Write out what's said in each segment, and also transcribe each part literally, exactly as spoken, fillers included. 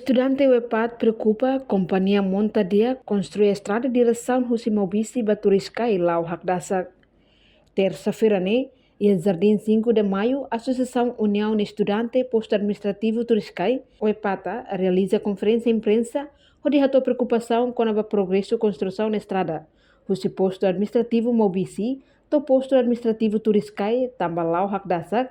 Estudante UEPAT preokupa, kompañia monta di'ak konstrui estrada diresaun husi Maubisse ba Turiscai la'o hakdasak. Tersa-feira ne'e, iha Jardim cinco de Maio, Asosiasaun Uniaun Estudante Postu Administrativu Turiscai, UEPATA, realiza konferénsia imprensa hodi hato'o preokupasaun kona-ba progresu konstrusaun estrada husi Postu Administrativu Maubisse to'o Postu Administrativu Turiscai, tanba la'o hakdasak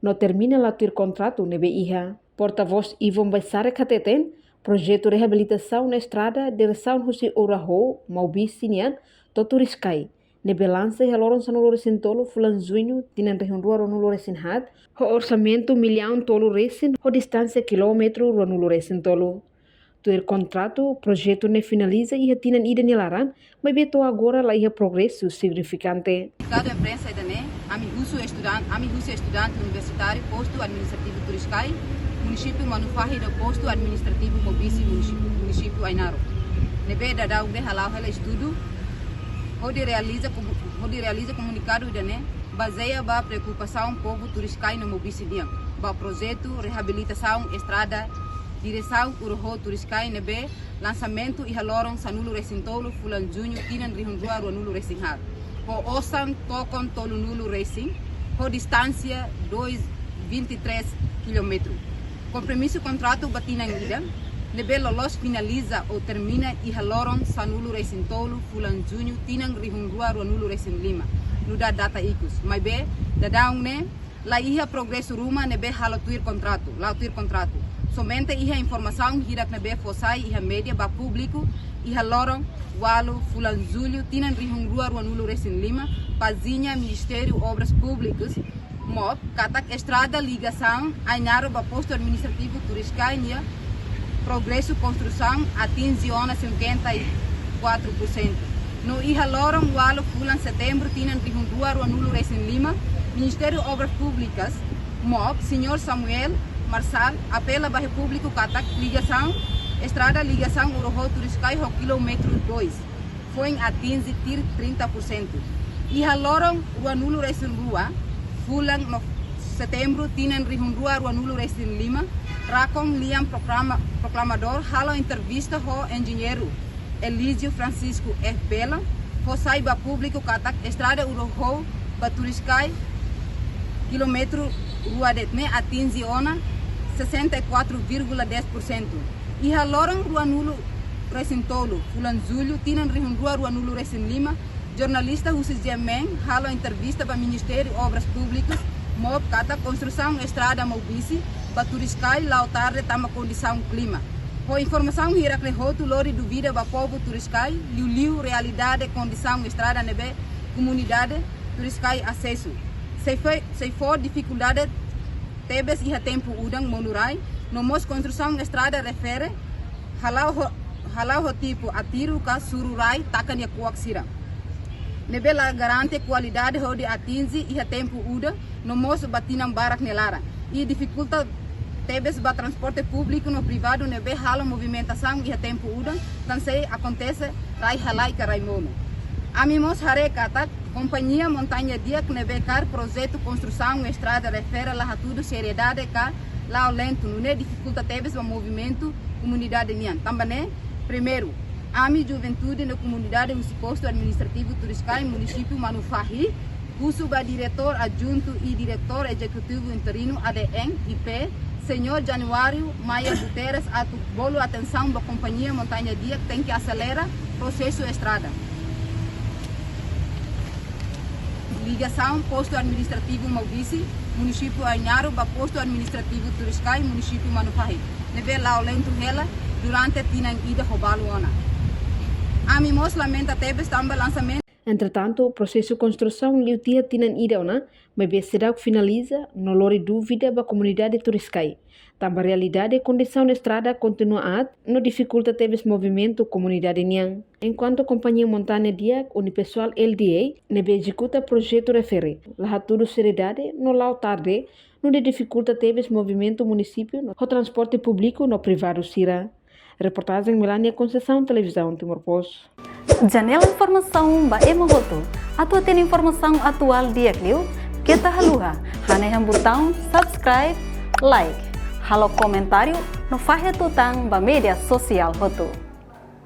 no termina la tuir kontratu ne'ebé iha. Portavós Ivon Baisarek hateten, projetu reabilitasaun estrada diresaun husi Uraho, Maubisse nian, to'o Turiscai, ne'ebé lansa iha loron sanulu-resin-tolu fulan Juñu tinan rihun rua ruanulu-resin-haat, ho orsamentu millaun tolu resin, ho distánsia kilómetru ruanulu-resin-tolu. Tuir kontratu, projetu ne'e finaliza iha tinan ida nia laran, maibé to'o agora la iha progresu signifikante. Komunikadu imprensa ida-ne'e, ami husu estudan-, ami husi estudante universitáriu Postu Administrativu Turiscai, Munisípiu Manufahi no Postu Administrativu Maubisse, Munisípiu, Munisípiu Ainaro, ne'ebé daudaun ne'e hala'o hela estudu hodi realiza komu-, hodi realiza komunikadu ida-ne'e, bazeia ba preokupasaun povu Turiscai no Maubisse nian, ba projetu reabilitasaun estrada diresaun Uraho Turiscai ne'ebé lansamentu iha loron sanulu-resin-tolu fulan Juñu tinan rihun rua ruanulu-resin-haat, ho osan tokon tolunulu resin, ho distánsia dois, vinte e três kilómetru. Kompromisu kontratu ba tinan ida, ne'ebé loloos finaliza ou termina iha loron sanulu-resin-tolu fulan Juñu tinan rihun rua ruanulu-resin-lima, nu'udar data ikus. Maibé, daudaun ne'e, la iha progresu ruma ne'ebé halo tuir kontratu, la'o tuir kontratu. Somente iha informasaun hirak ne'ebé fó sai iha média ba públiku, iha loron ualu fulan Jullu tinan rihun rua ruanulu-resin-lima, pájina Ministériu Obras Públikas, MOP, katak estrada ligasaun Ainaro ba Postu Administrativu Turiscai nia progresu konstrusaun atinje ona cinquenta e quatro por cento. No iha loron ualu fulan Setembru tinan rihun rua ruanulu-resin-lima, Ministériu Obras Públikas, MOP, señór Samuel Marçal, apela ba iha públiku katak ligasaun, estrada ligasaun Uraho Turiscai ho kilómetru dois foin atinje tuir trinta por cento. Iha loron ruanulu-resin-rua, fulan no-, Setembru tinan rihun rua ruanulu-resin-lima, rakon lian proklama-, proklamadór halo entrevista ho enjeñeiru Elísio Francisco F. Bela, fó sai ba públiku katak estrada Uraho ba Turiscai kilómetru rua de'it ne'e atinje ona sessenta e quatro vírgula dez por cento. Iha loron ruanulu-resin-tolu, fulan Jullu, tinan rihun rua ruanulu-resin-lima, jornalista husi G M N halo entrevista ba Ministériu Obras Públikas, MOP, katak konstrusaun estrada Maubisse ba Turiscai la'o tarde tanba kondisaun klima. Ho informasaun hirak ne'e hotu lori dúvida ba povu Turiscai, liuliu realidade kondisaun estrada ne'ebé komunidade Turiscai asesu. Se fo-, se fó difikuldade tebes iha tempu udan monu rai, no mós konstrusaun estrada refere hala'o ho-, hala'o ho tipu atiru ka suru rai taka nia kuak sira, ne'ebé la garante kualidade hodi atinje iha tempu udan, no mós ba tinan barak nia laran. I difikulta tebes ba transporte públiku no privadu ne'ebé halo movimentasaun iha tempu udan, tansá akontese rai halai ka rai monu. Ami mós haree katak kompañia Montanha Di'ak ne'ebé kaer projetu konstrusaun estrada refere la hatudu seriedade ka la'o lentu, nune'e difikulta tebes ba movimentu komunidade nian. Tanba ne'e, primeiru, ami juventude no komunidade husi Postu Administrativu Turiscai, Munisípiu Manufahi, husu ba Diretór Adjuntu i Diretór Ezekutivu Interinu A D N I P, señór Januário Maia Guterres, atu bolu atensaun ba kompañia Montanha Di'ak tenke aselera prosesu estrada ligasaun Postu Administrativu Maubisse, Munisípiu Ainaro, ba Postu Administrativu Turiscai, Munisípiu Manufahi, ne'ebé la'o lentu hela durante tinan ida ho balu ona. Ami mós lamenta tebes tanba lansamentu. Entretantu, prosesu konstrusaun liu tiha tinan ida ona, maibé seidauk finaliza, no lori dúvida ba komunidade Turiscai, tanba realidade kondisaun estrada kontinua aat, no difikulta tebes movimentu komunidade nian. Enkuantu kompañia Montanha Di'ak, Unipessoal L D A, ne'ebé ezekuta projetu refere, la hatudu seriedade, no la'o tarde, nune'e difikulta tebes movimentu munisípiu, no ho transporte públiku no privadu sira. Reportajen Melania Conceição, Televizaun Timor Post. Janela informasaun ba ema hotu. Atu hatene informasaun atuál di'ak liu, keta haluha hanehan butaun subscribe, like, halo komentáriu no fahe tutan ba média sosiál hotu.